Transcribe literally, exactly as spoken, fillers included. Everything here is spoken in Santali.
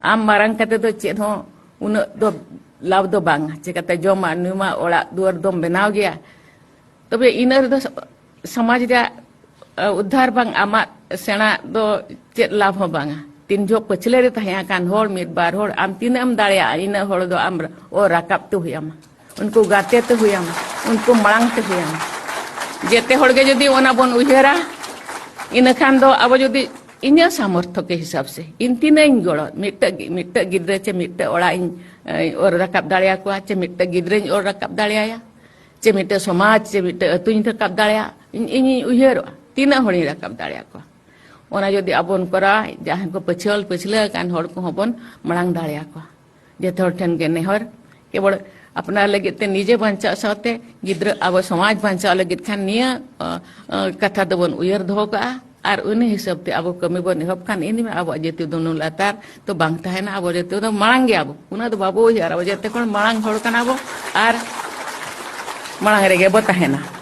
ᱟᱢ ᱢᱟᱨᱟᱝ ᱠᱟᱛᱮ ᱫᱚ ᱪᱮᱫ ᱦᱚᱸ ᱩᱱᱟᱹᱜ ᱫᱚ ᱞᱟᱵᱷ ᱫᱚ ᱵᱟᱝ᱾ ᱪᱮᱠᱟᱛᱮ ᱡᱚᱢᱟᱜ ᱧᱩᱣᱟᱜ ᱚᱲᱟᱜ ᱫᱩᱣᱟᱹᱨ ᱫᱚᱢ ᱵᱮᱱᱟᱣ ᱜᱮᱭᱟ, ᱛᱚᱵᱮ ᱤᱱᱟᱹ ᱨᱮᱫᱚ ᱥᱚᱢᱟᱡᱽ ᱨᱮᱭᱟᱜ ᱩᱫᱽᱫᱷᱟᱨ ᱵᱟᱝ, ᱟᱢᱟᱜ ᱥᱮᱬᱟ ᱫᱚ ᱪᱮᱫ ᱞᱟᱵᱷ ᱦᱚᱸ ᱵᱟᱝᱟ᱾ ᱛᱤᱱ ᱡᱚᱦᱚᱜ ᱯᱟᱹᱪᱷᱞᱟᱹ ᱨᱮ ᱛᱟᱦᱮᱸ ᱟᱠᱟᱱ ᱦᱚᱲ, ᱢᱤᱫ ᱵᱟᱨ ᱦᱚᱲ, ᱟᱢ ᱛᱤᱱᱟᱹᱜ ᱮᱢ ᱫᱟᱲᱮᱭᱟᱜᱼᱟ, ᱤᱱᱟᱹᱜ ᱦᱚᱲ ᱫᱚ ᱟᱢ ᱚᱨ ᱨᱟᱠᱟᱵ ᱛᱮ ᱦᱩᱭ ᱟᱢᱟ, ᱩᱱᱠᱩ ᱜᱟᱛᱮ ᱛᱮ ᱦᱩᱭ ᱟᱢᱟ, ᱩᱱᱠᱩ ᱢᱟᱲᱟᱝ ᱛᱮ ᱦᱩᱭ ᱟᱢᱟ᱾ ᱡᱮᱛᱮ ᱦᱚᱲ ᱜᱮ ᱡᱩᱫᱤ ᱚᱱᱟ ᱵᱚᱱ ᱩᱭᱦᱟᱹᱨᱟ, ᱤᱱᱟᱹ ᱠᱷᱟᱱ ᱫᱚ ᱟᱵᱚ ᱡᱩᱫᱤ ᱤᱧᱟᱹᱜ ᱥᱟᱢᱚᱨᱛᱷᱚ ᱠᱮ ᱦᱤᱥᱟᱹᱵ ᱥᱮ ᱤᱧ ᱛᱤᱱᱟᱹᱜ ᱤᱧ ᱜᱚᱲᱚ, ᱢᱤᱫᱴᱟᱹᱜ ᱜᱤ-, ᱢᱤᱫᱴᱟᱹᱜ ᱜᱤᱫᱽᱨᱟᱹ ᱪᱮ ᱢᱤᱫᱴᱟᱹᱜ ᱚᱲᱟᱜ ᱤᱧ ᱮ, ᱚᱨ ᱨᱟᱠᱟᱵ ᱫᱟᱲᱮᱭᱟᱠᱚᱣᱟ, ᱪᱮ ᱢᱤᱫᱴᱟᱹᱜ ᱜᱤᱫᱽᱨᱟᱹᱧ ᱚᱨ ᱨᱟᱠᱟᱵ ᱫᱟᱲᱮᱭᱟᱭᱟ, ᱪᱮ ᱢᱤᱫᱴᱟᱹᱜ ᱥᱚᱢᱟᱡᱽ ᱪᱮ ᱢᱤᱫᱴᱟᱹᱜ ᱟᱹᱛᱩᱧ ᱨᱟᱠᱟᱵ ᱫᱟᱲᱮᱭᱟᱜᱼᱟ, ᱤᱧ ᱤᱧᱤᱧ ᱩᱭᱦᱟᱹᱨᱚᱜᱼᱟ ᱛᱤᱱᱟᱹᱜ ᱦᱚᱲᱤᱧ ᱨᱟᱠᱟᱵ ᱫᱟᱲᱮᱭᱟᱠᱚᱣᱟ᱾ ᱚᱱᱟ ᱡᱩᱫᱤ ᱟᱵᱚ ᱵᱚᱱ ᱠᱚᱨᱟᱣᱟ, ᱡᱟᱦᱟᱸᱭ ᱠᱚ ᱯᱟᱹᱪᱷᱞᱟᱹ ᱯᱟᱹᱪᱷᱞᱟᱹ ᱟᱠᱟᱱ ᱦᱚᱲ ᱠᱚᱦᱚᱸ ᱵᱚᱱ ᱢᱟᱲᱟᱝ ᱫᱟᱲᱮᱭᱟᱠᱚᱣᱟ᱾ ᱡᱚᱛᱚ ᱦᱚᱲ ᱴᱷᱮᱱ ᱜᱮ ᱱᱮᱦᱚᱨ, ᱠᱮᱵᱚᱞ ᱟᱯᱱᱟᱨ ᱞᱟᱹᱜᱤᱫ ᱛᱮ ᱱᱤᱡᱮ ᱵᱟᱧᱪᱟᱜ ᱥᱟᱶᱛᱮ ᱜᱤᱫᱽᱨᱟᱹ, ᱟᱵᱚ ᱥᱚᱢᱟᱡᱽ ᱵᱟᱧᱪᱟᱣ ᱞᱟᱹᱜᱤᱫ ᱠᱷᱟᱱ ᱱᱤᱭᱟᱹ, ᱚ, ᱚ, ᱠᱟᱛᱷᱟ ᱫᱚᱵᱚᱱ ᱩᱭᱦᱟᱹᱨ ᱫᱚᱦᱚ ᱠᱟᱜᱼᱟ᱾ ᱟᱨ ᱩᱱᱤ ᱦᱤᱥᱟᱹᱵ ᱛᱮ ᱟᱵᱚ ᱠᱟᱹᱢᱤ ᱵᱚᱱ ᱮᱦᱚᱵ ᱠᱷᱟᱱ ᱤᱧ ᱫᱩᱧ ᱢᱮᱱᱟ ᱟᱵᱚᱣᱟᱜ ᱡᱟᱹᱛᱤ ᱫᱩᱱᱩᱞ ᱞᱟᱛᱟᱨ ᱫᱚ ᱵᱟᱝ ᱛᱟᱦᱮᱱᱟ᱾ ᱟᱵᱚ ᱡᱟᱹᱛᱤ ᱫᱚ ᱢᱟᱲᱟᱝ ᱜᱮᱭᱟ ᱵᱚ, ᱩᱱᱟᱹᱜ ᱫᱚ ᱵᱟᱵᱚ ᱩᱭᱦᱟᱹᱨᱟ᱾ ᱟᱵᱚ ᱡᱟᱹᱛᱤ ᱠᱷᱚᱱ ᱢᱟᱲᱟᱝ ᱦᱚᱲ ᱠᱟᱱᱟ ᱵᱚ ᱟᱨ ᱢᱟᱲᱟᱝ ᱨᱮᱜᱮ ᱵᱚ ᱛᱟᱦᱮᱱᱟ᱾